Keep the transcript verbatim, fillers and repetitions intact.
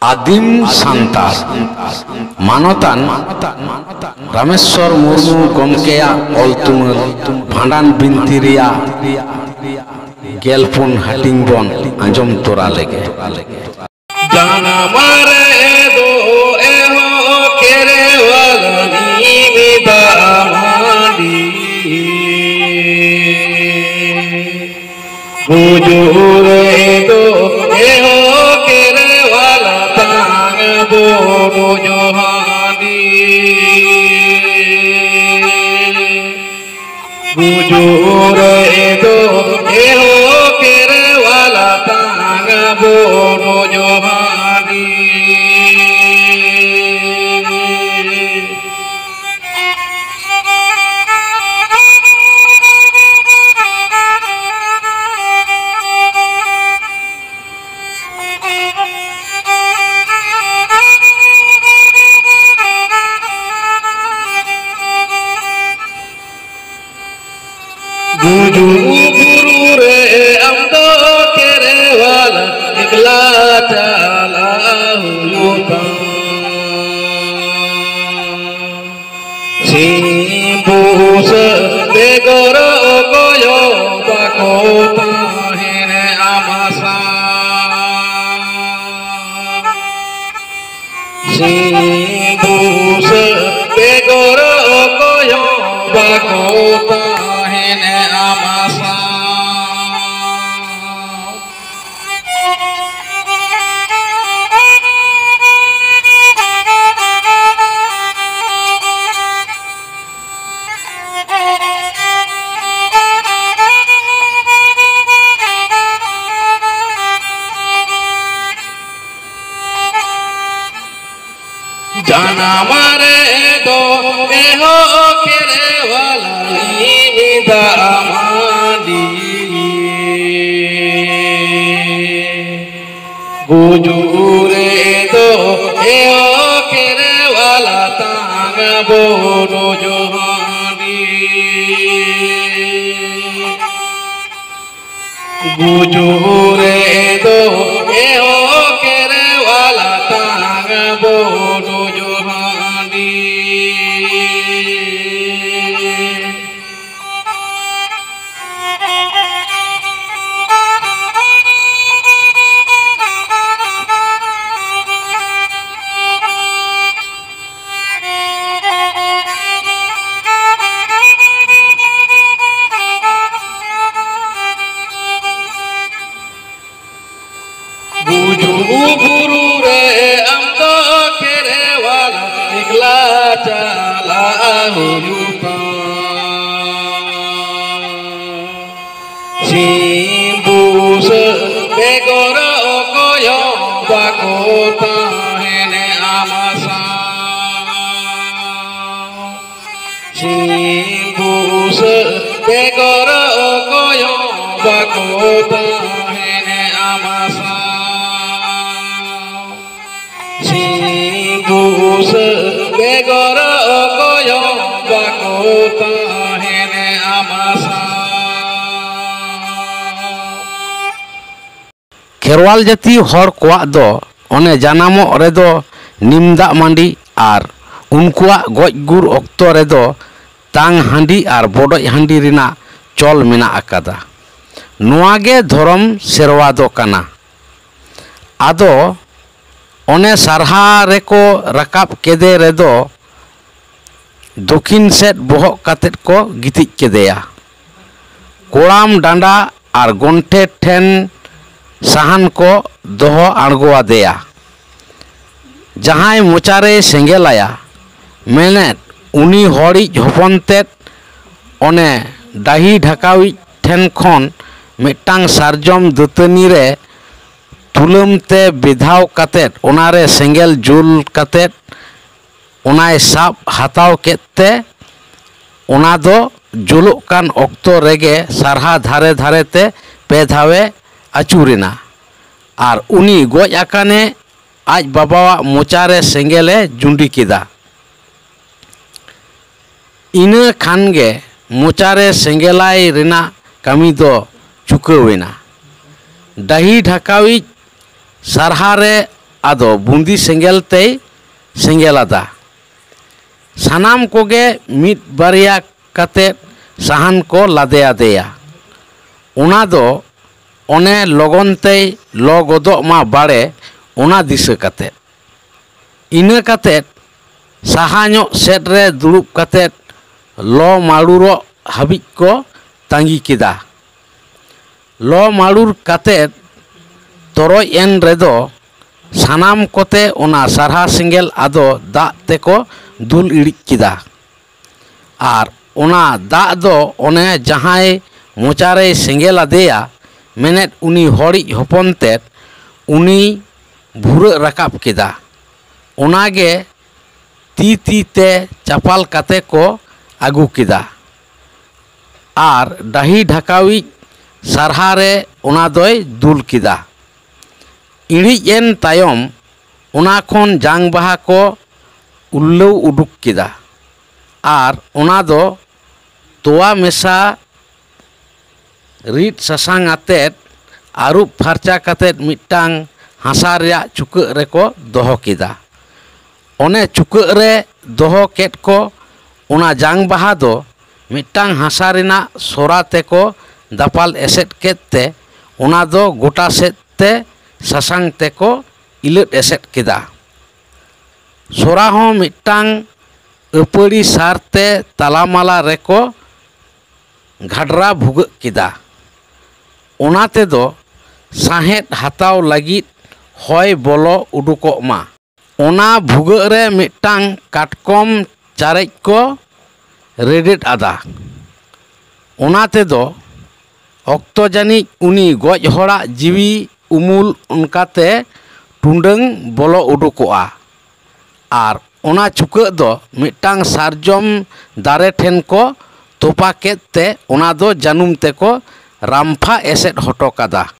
ᱟᱹᱫᱤᱢ ᱥᱟᱱᱛᱟᱲ ᱢᱟᱱᱚᱛᱟᱱ ᱨᱟᱢᱮᱥᱣᱚᱨ ᱢᱩᱨᱢᱩ ᱜᱚᱢᱠᱮᱭᱟᱜ ᱚᱞ ᱛᱩᱢᱟᱹᱞ ᱵᱷᱟᱸᱰᱟᱱ ᱵᱤᱱᱛᱤ ᱨᱮᱭᱟᱜ ᱜᱮᱞ ᱯᱩᱱ ᱦᱟᱹᱴᱤᱧ ᱵᱚᱱ ᱟᱸᱡᱚᱢ ᱛᱚᱨᱟ ᱞᱮᱜᱮ᱾ ᱡᱟᱱᱟᱢ ᱨᱮᱫᱚ ᱮᱦᱚᱵ ᱠᱮᱨᱮᱣᱟᱞ ᱢᱤᱫ ᱢᱟᱹᱰᱤ᱾ ᱜᱩᱡᱩᱜ ᱨᱮᱫᱚ ᱮᱦᱚᱵ ᱠᱮᱨᱮᱣᱟᱞ ᱛᱟᱝ ᱵᱩᱨᱩ ᱡᱚᱦᱟᱱᱤ᱾ ᱜᱩᱡᱩᱜ ᱨᱮᱫᱚ ᱮᱦᱚᱵ ᱠᱮᱨᱮᱣᱟᱞ ᱛᱟᱝ ᱵᱩᱨᱩ ᱡᱚᱦᱟᱱᱤ᱾ ᱜᱩᱡᱩᱜ ᱵᱩᱨᱩ ᱨᱮ ᱟᱢ ᱫᱚ ᱠᱮᱨᱮᱣᱟᱞ ᱮᱠᱞᱟ ᱪᱟᱞᱟᱣ ᱦᱩᱭᱩᱜ ᱛᱟᱢᱟ᱾ ᱥᱤᱢ ᱵᱩᱥᱟᱹᱜ ᱵᱮᱜᱚᱨ ᱚᱠᱚᱭ ᱦᱚᱸ ᱵᱟᱠᱚ ᱛᱟᱦᱮᱱ ᱟᱢ ᱥᱟᱶ᱾ ᱥᱤᱢ ᱵᱩᱥᱟᱹᱜ ᱵᱮᱜᱚᱨ ᱚᱠᱚᱭ ᱦᱚᱸ ᱵᱟᱠᱚ ᱛᱟᱦᱮᱱ ᱟᱢ ᱥᱟᱶ᱾ ᱡᱟᱱᱟᱢ ᱨᱮᱫᱚ ᱮᱦᱚᱵ ᱠᱮᱨᱮᱣᱟᱞ ᱢᱤᱫ ᱢᱟᱹᱰᱤ᱾ ᱜᱩᱡᱩᱜ ᱨᱮᱫᱚ ᱮᱦᱚᱵ ᱠᱮᱨᱮᱣᱟᱞ ᱛᱟᱝ ᱵᱩᱨᱩ ᱡᱚᱦᱟᱱᱤ᱾ ᱜᱩᱡᱩᱜ ᱨᱮᱫᱚ ᱮᱦᱚᱵ ᱠᱮᱨᱮᱣᱟᱞ ᱵᱚᱱᱩᱡ ᱦᱟᱺᱰᱤ᱾ ᱜᱩᱡᱩᱜ ᱵᱩᱨᱩ ᱨᱮ ᱟᱢ ᱫᱚ ᱠᱷᱮᱨᱣᱟᱞ ᱮᱠᱞᱟ ᱪᱟᱞᱟᱜ ᱦᱩᱭᱩᱜ ᱛᱟᱢ᱾ ᱥᱤᱢ ᱵᱩᱥᱟᱹᱜ ᱵᱮᱜᱚᱨ ᱚᱠᱚᱭ ᱦᱚᱸ ᱵᱟᱠᱚ ᱛᱟᱦᱮᱱ ᱟᱢ ᱥᱟᱶ᱾ ᱥᱤᱢ ᱵᱩᱥᱟᱹᱜ ᱵᱮᱜᱚᱨ ᱚᱠᱚᱭ ᱦᱚᱸ ᱵᱟᱠᱚ ᱛᱟᱦᱮᱱ ᱟᱢ ᱥᱟᱶ᱾ ᱥᱤᱢ ᱵᱩᱥᱟᱹᱜ ᱵᱮᱜᱚᱨ ᱚᱠᱚᱭ ᱦᱚᱸ ᱵᱟᱠᱚ ᱛᱟᱦᱮᱱ ᱟᱢ ᱥᱟᱶ᱾ ᱠᱷᱮᱨᱣᱟᱞ ᱡᱟᱹᱛᱤ ᱦᱚᱲ ᱠᱚᱣᱟᱜ ᱫᱚ ᱚᱱᱮ ᱡᱟᱱᱟᱢᱚᱜ ᱨᱮᱫᱚ ᱱᱤᱢ ᱫᱟᱜ ᱢᱟᱹᱰᱤ ᱟᱨ ᱩᱱᱠᱩᱣᱟᱜ ᱜᱚᱡ ᱜᱩᱨ ᱚᱠᱛᱚ ᱨᱮᱫᱚ ᱛᱟᱝ ᱦᱟᱺᱰᱤ ᱟᱨ ᱵᱚᱰᱚᱡ ᱦᱟᱺᱰᱤ ᱨᱮᱱᱟᱜ ᱪᱚᱞ ᱢᱮᱱᱟᱜ ᱟᱠᱟᱫᱟ᱾ ᱱᱚᱣᱟ ᱜᱮ ᱫᱷᱚᱨᱚᱢ ᱥᱮᱨᱣᱟ ᱫᱚ ᱠᱟᱱᱟ᱾ ᱟᱫᱚ ᱚᱱᱮ ᱥᱟᱨᱦᱟ ᱨᱮᱠᱚ ᱨᱟᱠᱟᱵ ᱠᱮᱫᱮ ᱨᱮᱫᱚ ᱫᱚᱠᱷᱤᱱ ᱥᱮᱫ ᱵᱚᱦᱚᱜ ᱠᱟᱛᱮᱫ ᱠᱚ ᱜᱤᱛᱤᱡ ᱠᱮᱫᱮᱭᱟ᱾ ᱠᱚᱲᱟᱢ ᱰᱟᱸᱰᱟ ᱟᱨ ᱜᱚᱱᱴᱷᱮ ᱴᱷᱮᱱ ᱥᱟᱦᱟᱱ ᱠᱚ ᱫᱚᱦᱚ ᱟᱬᱜᱚᱣᱟᱫᱮᱭᱟ᱾ ᱡᱟᱦᱟᱸᱭ ᱢᱚᱪᱟᱨᱮᱭ ᱥᱮᱸᱜᱮᱞᱟᱭᱟ, ᱢᱮᱱᱮᱫ ᱩᱱᱤ ᱦᱚᱲᱤᱡ ᱦᱚᱯᱚᱱ ᱛᱮᱫ ᱚᱱᱮ ᱰᱟᱹᱦᱤ ᱰᱷᱟᱠᱟᱣᱤᱡ ᱴᱷᱮᱱ ᱠᱷᱚᱱ ᱢᱤᱫᱴᱟᱝ ᱥᱟᱨᱡᱚᱢ ᱫᱟᱹᱛᱟᱹᱱᱤ ᱨᱮ ᱛᱩᱞᱟᱹᱢ ᱛᱮ ᱵᱮᱫᱷᱟᱣ ᱠᱟᱛᱮᱫ ᱚᱱᱟᱨᱮ ᱥᱮᱸᱜᱮᱞ ᱡᱩᱞ ᱠᱟᱛᱮᱫ ᱚᱱᱟᱭ ᱥᱟᱵ ᱦᱟᱛᱟᱣ ᱠᱮᱫ ᱛᱮ ᱚᱱᱟ ᱫᱚ ᱡᱩᱞᱩᱜ ᱠᱟᱱ ᱚᱠᱛᱚ ᱨᱮᱜᱮ ᱥᱟᱨᱦᱟ ᱫᱷᱟᱨᱮ ᱫᱷᱟᱨᱮ ᱛᱮ ᱯᱮ ᱫᱷᱟᱣᱮ ᱟᱹᱪᱩᱨᱮᱱᱟ ᱟᱨ ᱩᱱᱤ ᱜᱚᱡ ᱟᱠᱟᱱᱮ ᱟᱡ ᱵᱟᱵᱟᱣᱟᱜ ᱢᱚᱪᱟᱨᱮ ᱥᱮᱸᱜᱮᱞᱮ ᱡᱩᱸᱰᱤ ᱠᱮᱫᱟ᱾ ᱤᱱᱟᱹ ᱠᱷᱟᱱ ᱜᱮ ᱢᱚᱪᱟᱨᱮ ᱥᱮᱸᱜᱮᱞᱟᱭ ᱨᱮᱱᱟᱜ ᱠᱟᱹᱢᱤ ᱫᱚ ᱪᱩᱠᱟᱹᱣ ᱮᱱᱟ᱾ ᱰᱟᱹᱦᱤ ᱰᱷᱟᱠᱟᱣᱤᱡ ᱥᱟᱨᱦᱟ ᱨᱮ ᱟᱫᱚ ᱵᱩᱸᱫᱤ ᱥᱮᱸᱜᱮᱞ ᱛᱮᱭ ᱥᱮᱸᱜᱮᱞ ᱟᱫᱟ᱾ ᱥᱟᱱᱟᱢ ᱠᱚᱜᱮ ᱢᱤᱫ ᱵᱟᱨᱭᱟ ᱠᱟᱛᱮ ᱥᱟᱦᱟᱱ ᱠᱚ ᱞᱟᱫᱮ ᱟᱫᱮᱭᱟ᱾ ᱚᱱᱟ ᱫᱚ ᱚᱱᱮ ᱞᱚᱜᱚᱱ ᱛᱮᱭ ᱞᱚ ᱜᱚᱫᱚᱜ ᱢᱟ ᱵᱟᱲᱮ, ᱚᱱᱟ ᱫᱤᱥᱟᱹ ᱠᱟᱛᱮ᱾ ᱤᱱᱟᱹ ᱠᱟᱛᱮ ᱥᱟᱦᱟ ᱧᱚᱜ ᱥᱮᱫ ᱨᱮ ᱫᱩᱲᱩᱵ ᱠᱟᱛᱮ ᱞᱚ ᱢᱟᱹᱲᱩᱨᱚᱜ ᱦᱟᱹᱵᱤᱡ ᱠᱚ ᱛᱟᱺᱜᱤ ᱠᱮᱫᱟ᱾ ᱞᱚ ᱢᱟᱹᱲᱩᱨ ᱠᱟᱛᱮ ᱛᱚᱨᱚᱡ ᱮᱱ ᱨᱮᱫᱚ ᱥᱟᱱᱟᱢ ᱠᱚᱛᱮ ᱚᱱᱟ ᱥᱟᱨᱦᱟ ᱥᱮᱸᱜᱮᱞ ᱟᱫᱚ ᱫᱟᱜ ᱛᱮᱠᱚ ᱫᱩᱞ ᱤᱲᱤᱡ ᱠᱮᱫᱟ᱾ ᱟᱨ ᱚᱱᱟ ᱫᱟᱜ ᱫᱚ ᱚᱱᱮ ᱡᱟᱦᱟᱸᱭ ᱢᱚᱪᱟᱨᱮᱭ ᱥᱮᱸᱜᱮᱞ ᱟᱫᱮᱭᱟ ᱢᱮᱱᱮᱫ ᱩᱱᱤ ᱦᱚᱲᱤᱡ ᱦᱚᱯᱚᱱ ᱛᱮᱫ, ᱩᱱᱤ ᱵᱷᱩᱨᱟᱹᱜ ᱨᱟᱠᱟᱵ ᱠᱮᱫᱟ᱾ ᱚᱱᱟᱜᱮ ᱛᱤ ᱛᱤ ᱛᱮ ᱪᱟᱯᱟᱞ ᱠᱟᱛᱮ ᱠᱚ ᱟᱹᱜᱩ ᱠᱮᱫᱟ᱾ ᱟᱨ ᱰᱟᱹᱦᱤ ᱰᱷᱟᱠᱟᱣᱤᱡ ᱥᱟᱨᱦᱟ ᱨᱮ ᱚᱱᱟ ᱫᱚᱭ ᱫᱩᱞ ᱠᱮᱫᱟ᱾ ᱤᱬᱤᱡ ᱮᱱ ᱛᱟᱭᱚᱢ ᱚᱱᱟ ᱠᱷᱚᱱ ᱡᱟᱝ ᱵᱟᱦᱟ ᱠᱚ ᱩᱞᱞᱟᱹᱣ ᱩᱰᱩᱠ ᱠᱮᱫᱟ᱾ ᱟᱨ ᱚᱱᱟ ᱫᱚ ᱛᱚᱣᱟ ᱢᱮᱥᱟ ᱨᱤᱫ ᱥᱟᱥᱟᱝ ᱟᱛᱮᱫ ᱟᱹᱨᱩᱵ ᱯᱷᱟᱨᱪᱟ ᱠᱟᱛᱮᱫ ᱢᱤᱫᱴᱟᱝ ᱦᱟᱥᱟ ᱨᱮᱭᱟᱜ ᱪᱩᱠᱟᱹᱜ ᱨᱮᱠᱚ ᱫᱚᱦᱚ ᱠᱮᱫᱟ᱾ ᱚᱱᱮ ᱪᱩᱠᱟᱹᱜ ᱨᱮ ᱫᱚᱦᱚ ᱠᱮᱫ ᱠᱚ ᱚᱱᱟ ᱡᱟᱝ ᱵᱟᱦᱟ ᱫᱚ ᱢᱤᱫᱴᱟᱝ ᱦᱟᱥᱟ ᱨᱮᱱᱟᱜ ᱥᱚᱨᱟ ᱛᱮᱠᱚ ᱫᱟᱯᱟᱞ ᱮᱥᱮᱫ ᱠᱮᱫ ᱛᱮ ᱚᱱᱟ ᱫᱚ ᱜᱚᱴᱟ ᱥᱮᱫ ᱛᱮ ᱥᱟᱥᱟᱝ ᱛᱮᱠᱚ ᱤᱞᱟᱹᱫ ᱮᱥᱮᱫ ᱠᱮᱫᱟ᱾ ᱥᱚᱨᱟ ᱦᱚᱸ ᱢᱤᱫᱴᱟᱝ ᱟᱹᱯᱟᱹᱲᱤ ᱥᱟᱨ ᱛᱮ ᱛᱟᱞᱟᱢᱟᱞᱟ ᱨᱮᱠᱚ ᱜᱷᱟᱰᱨᱟ ᱵᱷᱩᱜᱟᱹᱜ ᱠᱮᱫᱟ᱾ ᱚᱱᱟ ᱛᱮᱫᱚ ᱥᱟᱸᱦᱮᱫ ᱦᱟᱛᱟᱣ ᱞᱟᱹᱜᱤᱫ ᱦᱚᱭ ᱵᱚᱞᱚ ᱩᱰᱩᱠᱚᱜ ᱢᱟ᱾ ᱚᱱᱟ ᱵᱷᱩᱜᱟᱹᱜ ᱨᱮ ᱢᱤᱫᱴᱟᱝ ᱠᱟᱴᱠᱚᱢ ᱪᱟᱨᱮᱡ ᱠᱚ ᱨᱮᱰᱮᱫ ᱟᱫᱟ᱾ ᱚᱱᱟ ᱛᱮᱫᱚ ᱚᱠᱛᱚ ᱡᱟᱹᱱᱤᱡ ᱩᱱᱤ ᱜᱚᱡ ᱦᱚᱲᱟᱜ ᱡᱤᱣᱤ ᱩᱢᱩᱞ ᱚᱱᱠᱟᱛᱮ ᱴᱩᱰᱟᱹᱝ ᱵᱚᱞᱚ ᱩᱰᱩᱠᱚᱜᱼᱟ᱾ ᱟᱨ ᱚᱱᱟ ᱪᱩᱠᱟᱹᱜ ᱫᱚ ᱢᱤᱫᱴᱟᱝ ᱥᱟᱨᱡᱚᱢ ᱫᱟᱨᱮ ᱴᱷᱮᱱ ᱠᱚ ᱛᱚᱯᱟ ᱠᱮᱫ ᱛᱮ ᱚᱱᱟ ᱫᱚ ᱡᱟᱹᱱᱩᱢ ᱛᱮᱠᱚ ᱨᱟᱢᱯᱷᱟ ᱮᱥᱮᱫ ᱦᱚᱴᱚ ᱠᱟᱫᱟ᱾